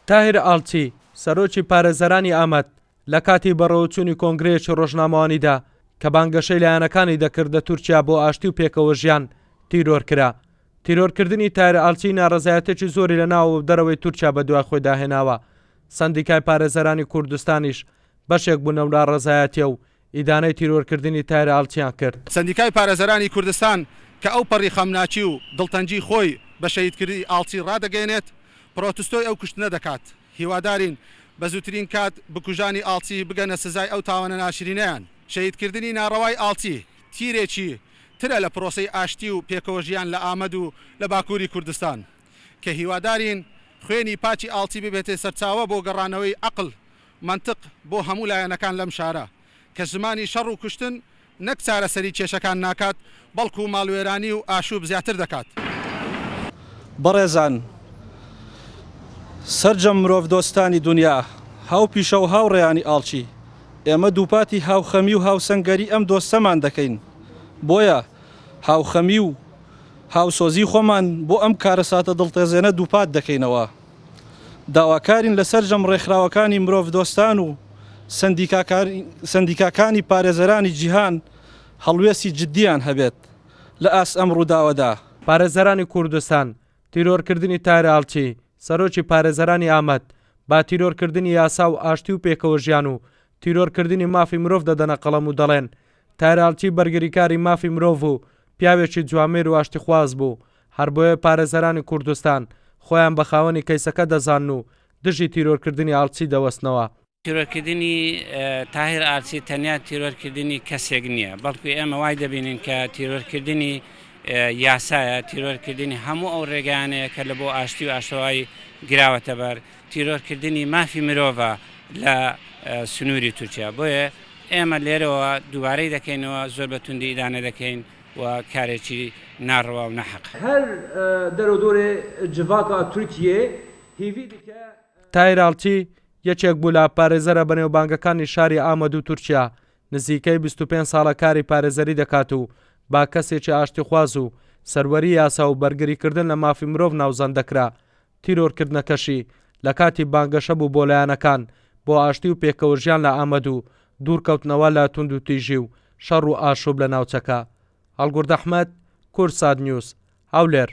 تاهیر ئاڵچی، سەرۆکی پارێزەرانی ئامەد، لە کاتی بەڕێوەچوونی کۆنگرەیەکی ڕۆژنامەوانیدا کە بانگەشەی لایەنەکانی دەکرد لە تورکیا بۆ ئاشتی و پێکەوەژیان، تیرۆر کرا. تیرۆرکردنی تاهیر ئاڵچی ناڕەزایەتیەکی زۆری لە ناوەوە و دەرەوەی تورکیا بەدوای خۆیدا هێناوە. سەندیکای پارێزەرانی کوردستانیش بەشێک بوون لەو ناڕەزایەتیە و ئیدانەی تیرۆرکردنی تاهیر ئاڵچیان کرد. سەندیکای پارێزەرانی کوردستان کە ئەوپەڕی خەمناکی و دڵتەنگی خۆی بە شەهیدکردنی ئاڵچی ڕادەگەیەنێت، پرۆتستۆی ئەو کوشتنە دەکات. هیوادارین بە زووترین کات بکوژانی ئاڵچی بگەنە سزای ئەو تاوانە ناشرینەیان. شەهیدکردنی ناڕەوای ئاڵچی تیرێکی ترە لە پرۆسەی ئاشتی و پێکەوەژیان لە ئامەد و لە باکووری کوردستان کە هیوادارین خوێنی پاکی ئاڵچی ببێتە سەرچاوە بۆ گەڕانەوەی عەقڵ مەنتق بۆ هەموو لایەنەکان لەم شارە کە زمانی شەڕ و کوشتن نەک چارەسەری کێشەکان ناکات، بەڵکو ماڵوێرانی و ئاشوب زیاتر دەکات. بەڕێزان، سەرجەم مرۆڤدۆستانی دونیا، هاوپیشە و هاوڕێیانی ئاڵچی، ئێمە دووپاتی هاوخەمی و هاوسەنگەری ئەم دۆستەمان دەکەین، بۆیە هاوخەمی و هاوسۆزی خۆمان بۆ ئەم کارەساتە دڵتەزێنە دووپات دەکەینەوە. داواکارین لە سەرجەم ڕێکخراوەکانی مرۆڤدۆستان و سەندیکاکانی پارێزەرانی جیهان هەڵوێستی جدییان هەبێت لە ئاست ئەم ڕووداوەدا. پارێزەرانی کوردستان، تیرۆرکردنی تاهیر ئاڵچی، سەرۆکی پارێزەرانی ئامەد، بە تیرۆرکردنی یاسا و ئاشتی و پێکەوەژیان و تیرۆرکردنی مافی مرۆڤ دەدەنە قەڵەم و دەڵێن، تاهیر ئاڵچی بەرگریکاری مافی مرۆڤ و پیاوێکی جوامێر و ئاشتیخواز بوو، هەربۆیە پارێزەرانی کوردستان خۆیان بە خاوەنی کەیسەکە دەزانن و دژی تیرۆرکردنی ئاڵچی دەوەستنەوە. تیرۆرکردنی تاهیر ئاڵچی تەنیا تیرۆرکردنی کەسێک نییە، بەڵکو ئێمە وای دەبینین کە تیرۆرکردنی یاسایە، تیرۆرکردنی هەموو ئەو ڕێگایانەیە کە لە بۆ ئاشتی و ئاشتەوایی گیراوەتە بەر، تیرۆرکردنی مافی مرۆڤە لە سنووری تورکیا. بۆیە ئێمە لێرەوە دووبارەی دەکەینەوە، زۆر بە توندی ئیدانە دەکەین. و کارێکی ناڕەوا و ناحەقە. هەر دەرودۆرێ جڤاکا تورکیێ هیڤی دکە. تاهیر ئاڵچی، یەکێک بوو لە پارێزەرە بەنێوبانگەکانی شاری ئامەد و تورکیا، نزیکەی 25 ساڵە کاری پارێزەری دەکات و بە کەسێکی ئاشتیخواز و سەروەری یاسا و بەرگریکردن لە مافی مرۆڤ ناوزەند دەکرا، تیرۆرکردنەکەشی لە کاتی بانگەشە بوو بۆ لایەنەکان بۆ ئاشتی و پێکەوەژیان لە ئامەد و دوورکەوتنەوە لە توندوتیژی و شەڕ و ئاشوب لە ناوچەکە. هەڵگورد ئەحمەد، کوردسات نیوز، هەولێر.